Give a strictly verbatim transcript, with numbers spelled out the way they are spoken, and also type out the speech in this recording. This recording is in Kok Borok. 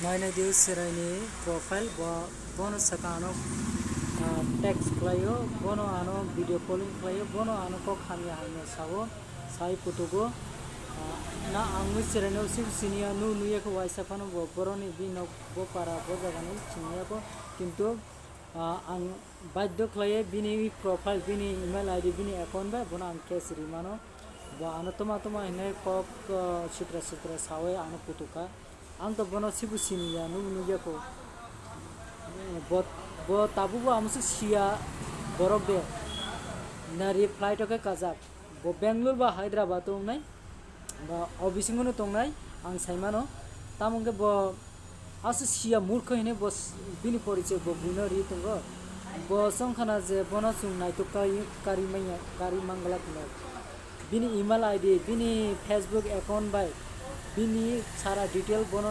Nainai di chwraini profile, bo, bono saka ano, ah, text khlaio, bono ano video calling khlaio, bono ano kok hamya hamya sao, sai kutugo. Ah, na ang nw chwraino sib siniya, nw nuya khe waisa phano bo boroni bini nok, bo para, bo jagani siniya kho, kintu, ah, ang badhyo khlaiwi bini profile, bini email I D, bini account bai bono ang cash ri mano. Bo ano toma toma hinwi kok, ah, sitra sitra sawi ano kutukha. Ang to bono sibu siniya, nukgo nukya kho. Bo, bo tabukbo amose siya borok de. Nari flight o khe kajak. Bo Bangalore ba Hyderabad o wngnai. Ba o bisingo no tongnai, ang sai mano. Tamo hwnkhe bo aswk siya murkho hinwi bo s-, bini porichoi bo buino ri tongo. Bo chwng khana je bono chwng naitok kai, kari manya, kari mangla hinwi. Bini email I D, bini Facebook account bai bini sara detail bono